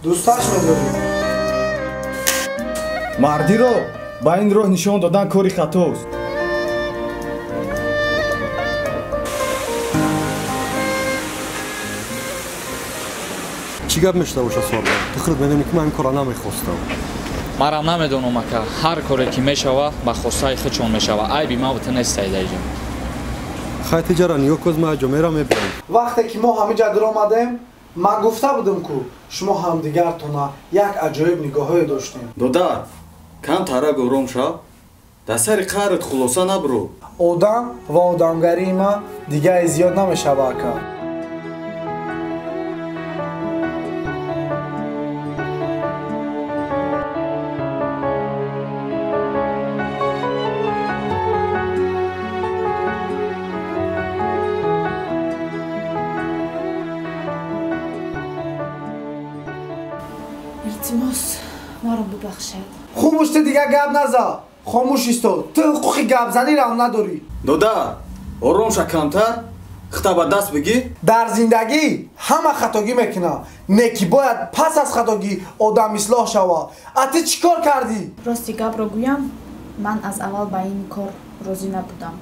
Дӯсташ медорӣ. Мардиро ба ин роҳ нишон додан кори хатост. Чӣ гап мешуда бошад, Сорбон? Ту худат медонӣ, ки ман ин корро намехостам. Марам намедонам, ака. Ҳар коре ки мешава, ба хостаи худшон мешава. Айби ман ту нестай даиҷа. Хай, тиҷара нигоҳ кӯз, ман ҷо мерам, мебинам. Вақте ки мо ҳамиҷа дуромадем, ман гуфта будам, ку шумо ҳамдигартона як аҷоиб нигоҳое доштем. Додар, кам тарак ором шав. Дар сари қаҳрат хулоса набурӯ. Одам ва одамгарии ман дигаре зиёд намешава, ака. Илтимос, маро бубахшед. Хуб, ту дига гап наза, хомӯш исто. Ту ҳуқуқи гапзанирам надорӣ. Додар, ором ша камтар, хита ба даст бигӣ. Дар зиндагӣ ҳама хатогӣ мекунад, не ки бояд пас аз хатогӣ одам ислоҳ шавад. А ту чӣ кор кардӣ? Рости гапро гӯям, ман аз аввал ба ин кор розӣ набудам.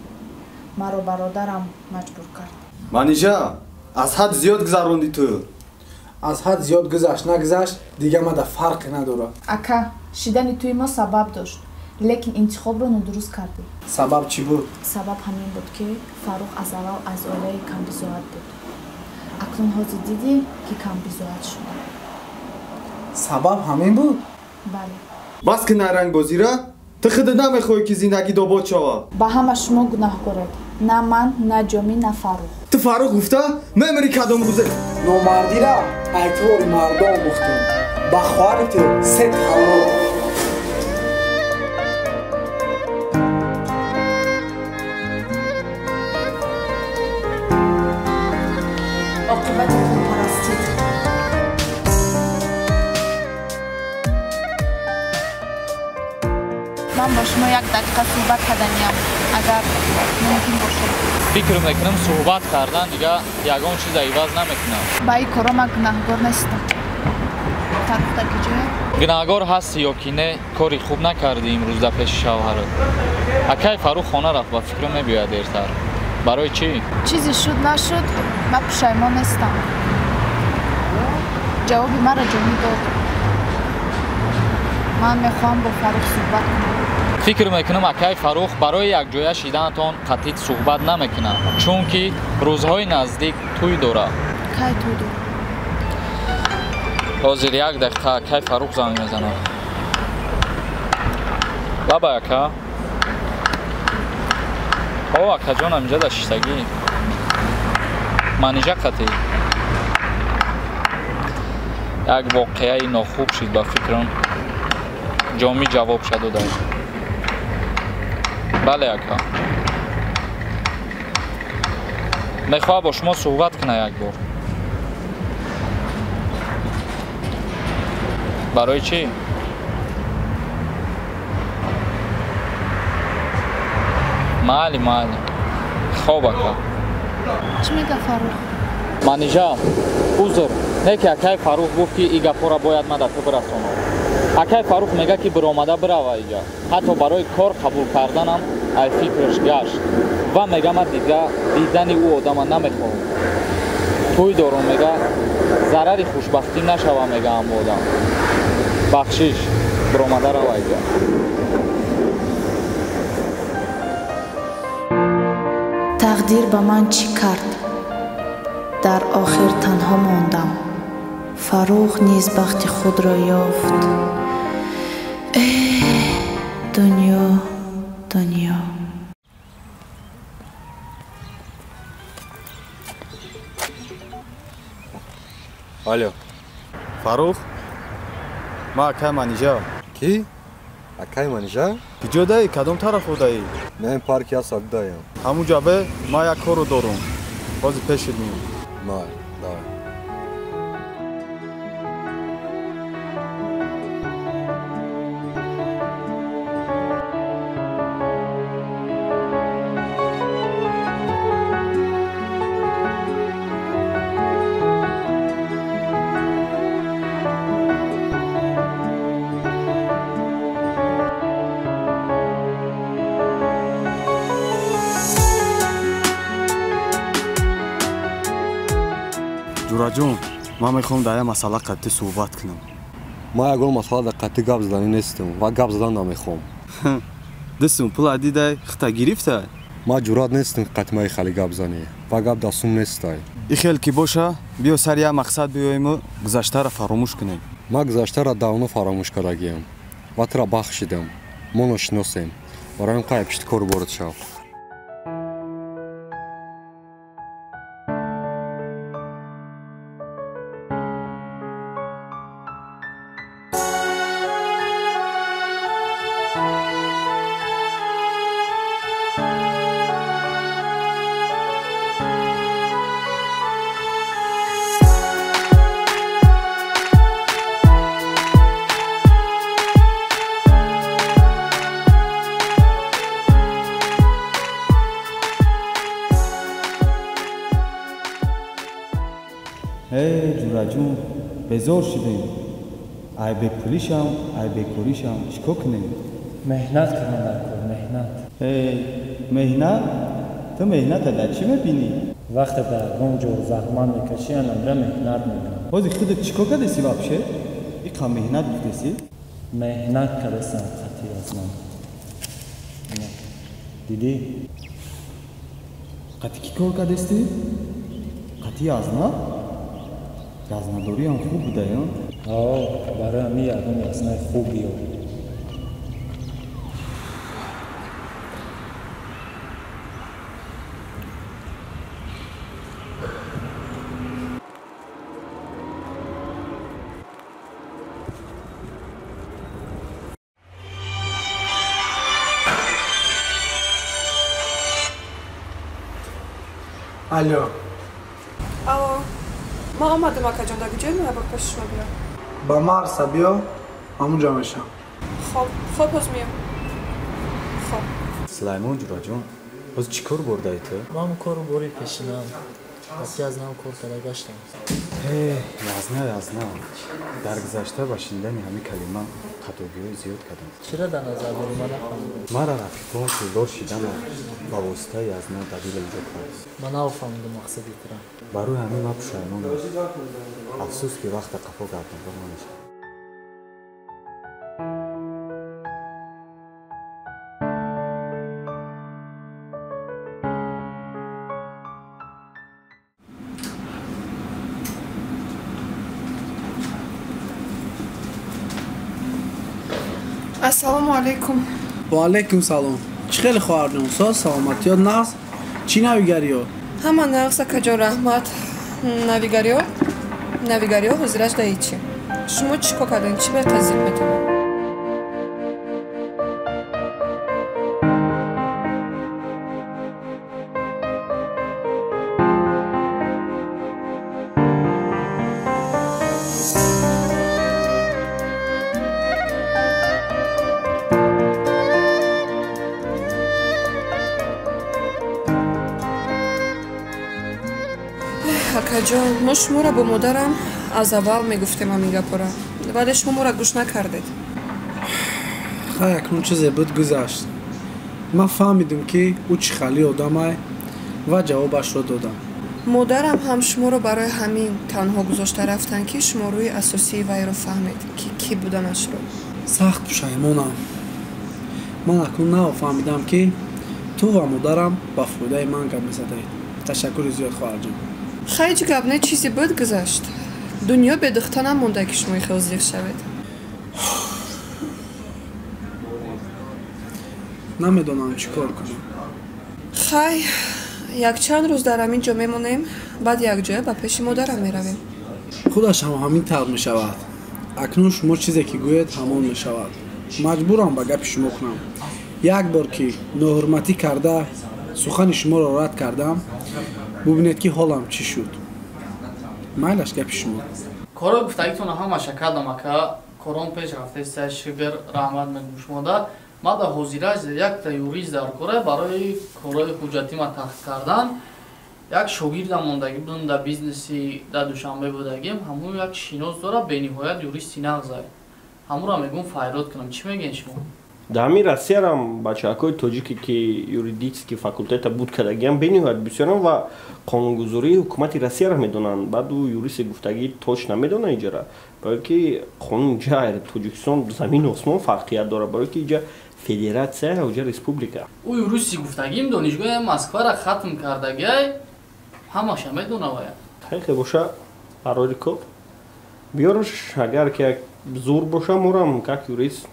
Маро бародарам маҷбур кард. Манижа, аз ҳад зиёд гузарондӣ ту. Аз ҳад зиёд гузашт, нагузашт, дига мада фарқе надорад. Ака, шидани тӯи мо сабаб дошт, лекин интихобро нодуруст кардӣ. Сабаб чӣ буд? Сабаб ҳамин буд, ки Фаррух аз аввал аз оилаи камбизоат буд. Акнун ҳозир дидӣ, ки камбизоат шуда. Сабаб ҳамин буд? Бале. Бас ки найрангбозира, ту худат намехоҳӣ, ки зиндагӣ добод шавад. Ба ҳама шумо гунаҳкоред, на ман, на Ҷомӣ, на Фаррух. Ту Фаррух гуфта мемирӣ кадом рӯзе. Номардира айтвори мардо омӯхтем. Ба хоҳари ту се талоқ. Оқибати пулпарастӣ. Ман бо шумо як дақиқа суҳбат карданиям, агар мумкин бошад. Фикр мекунам, суҳбат кардан дига ягон чиза иваз намекунам. Ба ин коро ман гунаҳгор нестам. Фаррух дар куҷоя? Гунаҳгор ҳастӣ ё ки не, кори хуб накардӣ имрӯз дар пеши шавҳарат. Акай Фаррух хона рафт, ба фикрам мебиёяд дертар. Барои чӣ? Чизе шуд нашуд, ман пушаймон нестам. Ҷавоби маро Ҷомӣ дод. Ман мехоҳам бо Фаррух суҳбат кунам. Фикр мекунам, акай Фаррух барои якҷоя шиданатон қатъӣ суҳбат намекунад, чунки рӯзҳои наздик тӯй дорад. Кай тӯй дорад? Ҳозир, як дақиқа, акай Фаррух занг мезанад. Лабай, ака. О, акаҷон, ҳаминҷа дар шиштагӣ. Манижа қатъӣ як воқеаи нохуб шид, ба фикрам. Ҷомӣ ҷавобша дода. Бале, ака, мехоҳад бо шумо суҳбат кунад як бор. Барои чӣ? Майли, майли, хоб, ака. Чӣ мега Фаррух? Манижа, узр, не ки акаи Фаррух гуфт, ки и гапҳоро бояд ман дар ту бирасонам. Акаи Фаррух мега, ки биромада бирава иҷа. Ҳатто барои кор қабул карданам ай фикраш гашт ва мега, ман дига дидани ӯ одама намехоҳам. Тӯй дорум, мега, зарари хушбахтӣ нашава, мега, ҳам одам. Бахшиш, биромада рава иҷа. Тақдир ба ман чӣ кард? Дар охир танҳо мондам. Фаррух низ бахти худро ёфт. Э, дунё, дунё. Алло. Фаррух, ман акай Манижа. Кӣ? Акай Манижа? Куҷо даӣ, кадом тарафо даӣ? Мен парки Асал даям. Ҳамун ҷабе ман як корро дорум, ҳозир пешит меём. Май, давай. Ҷураҷон, ман мехоҳам дар як масъала қатъӣ суҳбат кунам. Ман ягон масъала дар қатъӣ гап заданӣ нестам ва гап задан намехоҳам. Дастум пула дидай, хита гирифтай? Ман ҷуръат нестам ки қатъи хали гап занӣ ва гап дастум нестай. И хел ки боша, биё сари як мақсад биёему гузаштаро фаромӯш кунем. Ман гузаштаро давно фаромӯш кардагиам ва туро бахшидам. Мо ношиносем. Барои қай пишти кору борат шав. Ҷураҷон, безор шудем. Ай бепулишам, ай бекоришам, чӣ кор кунем? Меҳнат кунам дар кор, меҳнат. Меҳнат? Ту меҳната дар чӣ мебинӣ? Вақте дар ягон ҷо заҳмат мекашӣ, анамра меҳнат мегӯям. Ҳозир худат чӣ кор кардеси вообще? Иқа меҳнат гуфтеси? Меҳнат кардесам қатъи аз ман. Дидӣ? Қатъи кӣ кор кардести? Қатъи аз ман? Язнадориам хуб будаям? Барои ҳамин ягон язнаи хуб биёр. Алло. Алло. Ман омадам, акаҷон, дар куҷое меяба пеши шумо биё? Ба Марса биё, ҳамунҷо мешам. Хоб, хоб, ҳоз меям. Хоб. Сулаймон ҷураҷон, ҳоз чӣ кор бурдаи ту? Ман кору бори пешинам. Паси аз нав кор карда гаштам. Язна, язна. Дар гузашта ба шунидани ҳамин калима хатогиҳои зиёд кардам. Чира дар назар дорӣ, ман нафаҳмидам. Мара рафиқон пулдор шиданам ба воситаи язна далила иҷод кард. Ман нафаҳмидам мақсади тура. Барои ҳамин ман пушаймонам. Афсӯс ки вақта қафо гардонда намешавад. Ассалому алайкум. Ва алайкум салом. Чӣ хеле хоҳарҷон, соз саломатиёт нағз? Чӣ навигариё? Ҳама нағз, акаҷон, раҳмат. Навигариё? Навигариё ҳозираш да ҳечи. Шумо чӣ кор кардем? Чӣ ба тазйиқ метавонед? Акаҷон, мо шуморо бо модарам аз аввал мегуфтем ҳамин гапора, вале шумо моро гӯш накардед. Хай, акнун чизе буд гузашт. Ман фаҳмидим, ки ӯ чӣ хали одамай ва ҷавобашро додам. Модарам ҳам шуморо барои ҳамин танҳо гузошта рафтанд, ки шумо рӯи асосии вайро фаҳмед, ки кӣ буданашро. Сахт пушаймонам. Ман акнун нав фаҳмидам, ки ту ва модарам ба фоидаи ман гап мезадаед. Ташаккури зиёд, хоҳарҷон. Хайҷ гап не, чизе буд гузашт. Дунё бедухта намонда, ки шумо хел зиқ шавед. Намедонам чӣ кор кунам. Хай, якчанд рӯз дар ҳамин ҷо мемонем, баъд якҷоя ба пеши модарам меравем. Худаш ҳам ҳамин тавр мешавад. Акнун шумо чизе ки гӯед, ҳамон мешавад. Маҷбурам ба гапи шумо кунам. Як бор ки ноҳурматӣ карда сухани шуморо рад кардам, бубинед, ки ҳолам чӣ шуд. Майлаш, гапи шумо. Корро гуфтагитона ҳамаша кардам, ака. Корон пеш рафтеста, шукр, раҳмат мегӯм шумода. Ман дар ҳозира якта юрист дар кора барои корҳои ҳуҷҷатӣ ма тахт кардан. Як шогирдам мондагӣ будам дар бизнеси дар Душанбе будагим, ҳамун як шинос дора, бениҳоят юристи нағзай. Ҳамуро мегӯм файрод кунам. Чӣ мегӯед шумо? Дар ҳамин Россиярам бачаҳакҳои тоҷике ки юридический факултета буд кардагиам бениҳоят бисёрам ва қонунгузории ҳукумати Россияро медонанд. Баъд ӯ юристи гуфтагӣ точно медонад иҷара, барое ки қонун иҷа Тоҷикистон замину осмон фарқият дорад, барое ки иҷа федератсия, иҷа республика. Ӯ юристи гуфтагим донишгоҳи Москваро хатм кардагиай, ҳамаша медонавая. Хайхе боша, барори кор биёраш, агар ки як зур боша, морам как юрист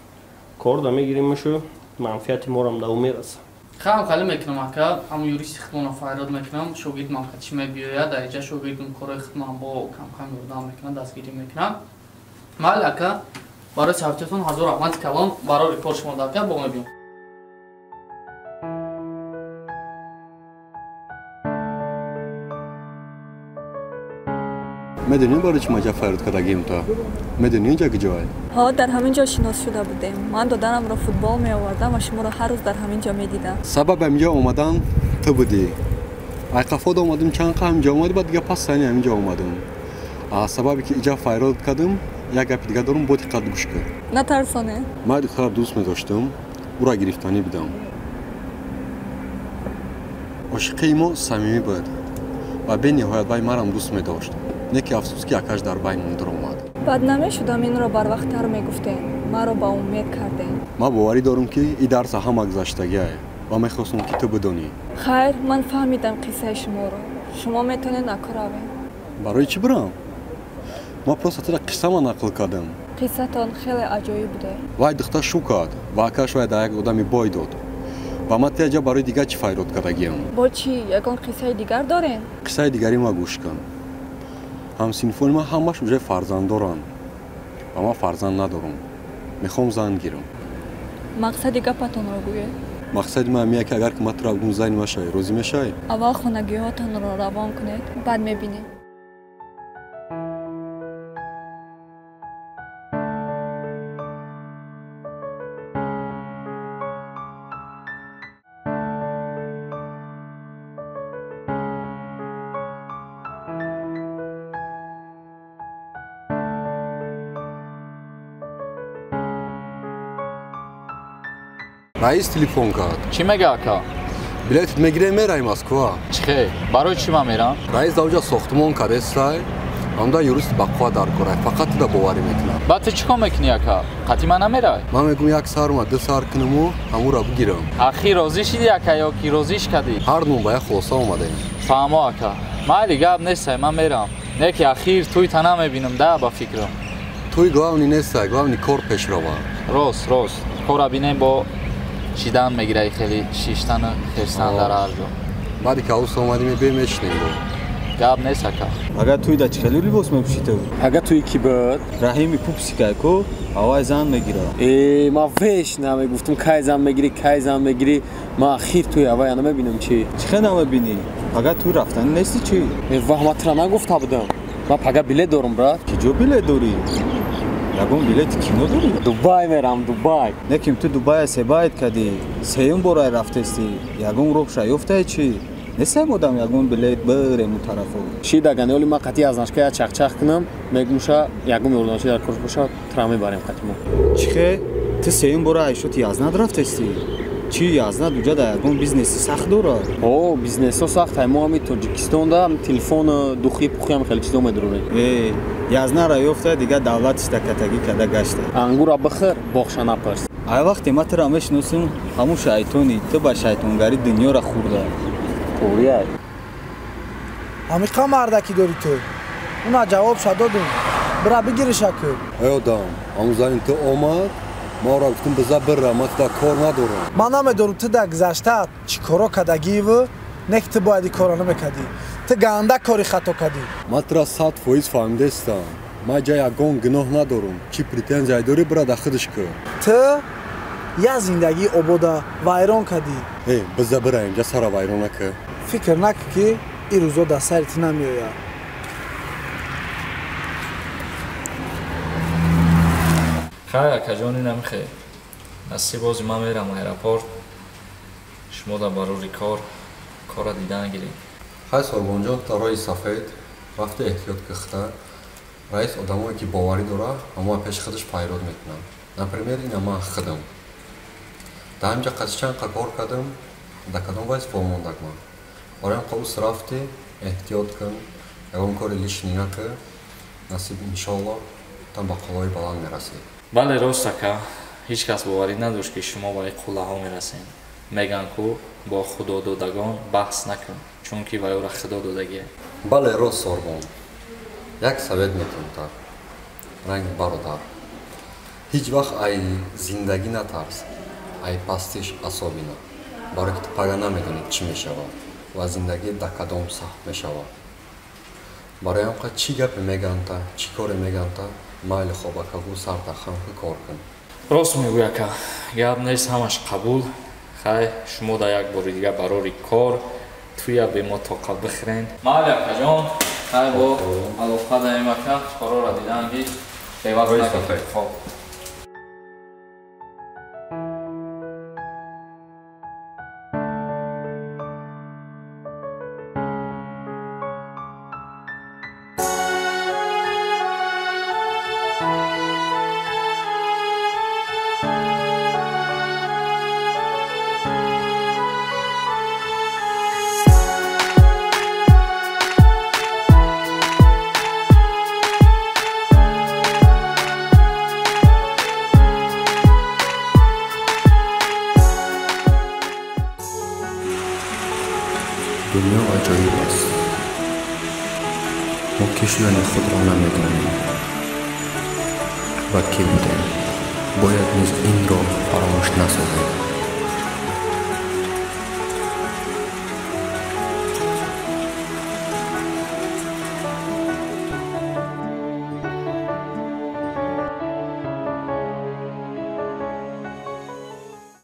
кор да мегиримашу, манфиати морам да ӯ мераса. Хам хали мекунам ака, ҳам юристи худмонро фарёд мекунам, шогирдмам чӣ мебиёяд, дар иҷа шогирдм корои худмам бо камкам ёрдам мекунад, дастгирӣ мекунам. Майли ака, барои савтиятон ҳазор раҳмати калон, барори кор шумо да ака, бо мебиём. Медонӣ барои чӣ маҷа фарёд кардагием то? Медонӣ инҷа куҷое? Ҳо, дар ҳамин ҷо шинос шуда будем. Ман додарамро футбол меовардам ва шуморо ҳар рӯз дар ҳамин ҷо медидам. Сабаби ҳаминҷо омадан ту будӣ. Айқафода омадам, чанд қа ҳаминҷо омадӣ, баъд дига пас сани ҳаминҷо омадам. Сабабе ки иҷа фарёд кардам, як гапи дига дорам, бо диққат гӯш кун. Натарсоне. Ман духтарро дӯст медоштам, ӯро гирифтанӣ будам. Ошиқии мо самимӣ буд ва бениҳоят вай марам дӯст медошт. Не ки афсӯс ки акаш дар байн даромад. Бад намешудам инро барвақттар мегуфтем, маро ба умед кардем. Ман боварӣ дорам ки ин дарса ҳама гузаштагиае ва мехостам ки ту бидонӣ. Хайр, ман фаҳмидам қиссаи шуморо. Шумо метавонед нако равед. Барои чӣ бирам? Ман просто тура қиссама нақл кардам. Қиссатон хеле аҷоиб буда. Вай духтар шу кард ва акаш вай дар як одами бой дод. Ва ман тиаҷа барои дигар чӣ фарёд кардагиам? Бо чӣ? Ягон қиссаи дигар дорем? Қиссаи дигари ма гӯш кун. Ҳамсинфони ман ҳамаш уже фарзанд доранд ва ман фарзанд надорам. Мехоҳам зан гирам. Мақсади гапатонро гӯед. Мақсади ман ҳамия ки агар ки ман туро бигӯм зани ман шавӣ, розӣ мешавӣ? Аввал хонагиҳотонро равон кунед, баъд мебинем. Раис телефон кард. Чӣ мега ака? Билетит мегирем, мераи Москва. Чӣ хел? Барои чӣ ман мерам? Раис давҷа сохтмон кардестай, ҳамда юрист ба қувва дар корай, фақат туда боварӣ мекунам. Баъд ту чӣ кор мекунӣ ака? Қатъи ман намерай? Ман мегӯм як сар ма ду сар кунаму ҳамура бигирам. Ахир розӣ шидӣ ака ё ки розиш кардӣ? Ҳар дум ба як хулоса омадаем. Фаҳмо ака. Майли гап нестай, ман мерам. Не ки ахир туйта намебинам да ба фикрам. Туй главни нестай, главни кор пеш рава. Рост, рост. Кора бинем бо шидан мегираи хеле шиштану хестан дар ҳар ҷо. Баъди ки авус омадӣ мебием мешинем бо. Гап нест ака. Агар туй да чӣ хеле либос мепӯшӣ ту? Агар туи ки буд? Раҳими пупсикай ку, авай зан мегирад. Э, ман веш намегуфтам кай зан мегирӣ, кай зан мегирӣ. Ман ахир туи авая намебинам чӣ. Чӣ хел намебинӣ? Пага туй рафтанӣ нести чӣ? Э, ваҳ, ман тура нагуфта будам. Ман пага билет дорам, брат. Ки ҷо билет дорӣ? Ягон билети кино дорӣ? Дубай мерам, Дубай. Неким ту Дубая себайт кардӣ, сеюм борай рафтестӣ, ягон робша ёфтай чӣ? Нестам одам ягон билет бирем у тарафо. Чӣ дагани, оли ман қатъи аз нашка як чахчах кунам, мегумша ягон ёрдамчи дар кор боша, тура мебарем қатъи мо. Чӣ хе? Ту сеюм бора айшоти язнад рафтестӣ? Чӣ язнад уҷа да ягон бизнеси сахт дорад? О, бизнесҳо сахт ай, мо ҳами Тоҷикистонда телефон, духи, пухи ҳам хеле чизо медурем. Э, язнара ёфта дигар давлатиш дакатагӣ када гашта. Ангура бихӯр, боғша напарс. Ай вақте ман тура мешиносам, ҳамун шайтонӣ, ту ба шайтонгарӣ дунёра хӯрда. Туриай. Ҳамиқа мардакӣ дорӣ ту. Уна ҷавобша додум. Бира бигириша ку. Эй одам, ҳамун зани ту омад, ман ӯро гуфтам биза бира, ман туда кор надорам. Ман намедонам ту дар гузаштаат чӣ коро кардагииву, не ки ту бояд ин корро намекардӣ. Ту ганда кори хато кардӣ. Ман тура 100% фаҳмидастам. Ман ҷа ягон гуноҳ надорам. Чӣ претензия дорӣ, бира дар худаш кун. Ту як зиндагии обода вайрон кардӣ. Э, биза бира инҷа сара вайрон накун. Фикр накун ки ин рӯзо дар сари ту намеояд. Хайр акаҷон, инам хел. Насиб бози ман мерам аэропорт. Шумо дар барори кор корра дидан гиред. Хай Сорбонҷон, та роҳи сафед, рафти эҳтиёт кихта. Раис одамое ки боварӣ дора, ҳамоа пеши худаш пайрод мекунад. Например, ина ман худам. Дар ҳамҷа қаси чанд қа кор кардам, дар кадом вазифа мондак ман. Бароям қабус рафтӣ, эҳтиёт кун, ягон кори лишний накун, насиб иншоалло тан ба қуллаҳои баланд мерасӣ. Бале, рост ака, ҳеҷ кас боварӣ надошт, ки шумо ба ин қуллаҳо мерасед. Мегӯянд ку бо худододагон баҳс накун, чунки вайёра худо додагие. Бале, рост Сорбон. Як совет метавон та. Ранги бародар. Ҳеҷ вақт ай зиндагӣ натарс, ай пастиш асобина. Барое ки ту пага намедонӣ чӣ мешавад ва зиндагӣ дар кадом саҳм мешавад. Барои ҳам қа чӣ гапе мегӯянд та, чӣ коре мегӯянд та, майли хобакагу сар дар хам ки кор кун. Рост мегӯй ака, гап нест, ҳамаш қабул. Хай, шумо дар як бори дига барори кор, туя бе мо тоқа бихӯрен. Майли акаҷон, хай бо алоқа даем ака, корора дидан ки бевақт накунед. Хоб. Дунё аҷоиб аст. Мо кӣ шудани худро намедонем ва кӣ будем. Бояд низ инро фаромӯш насозем.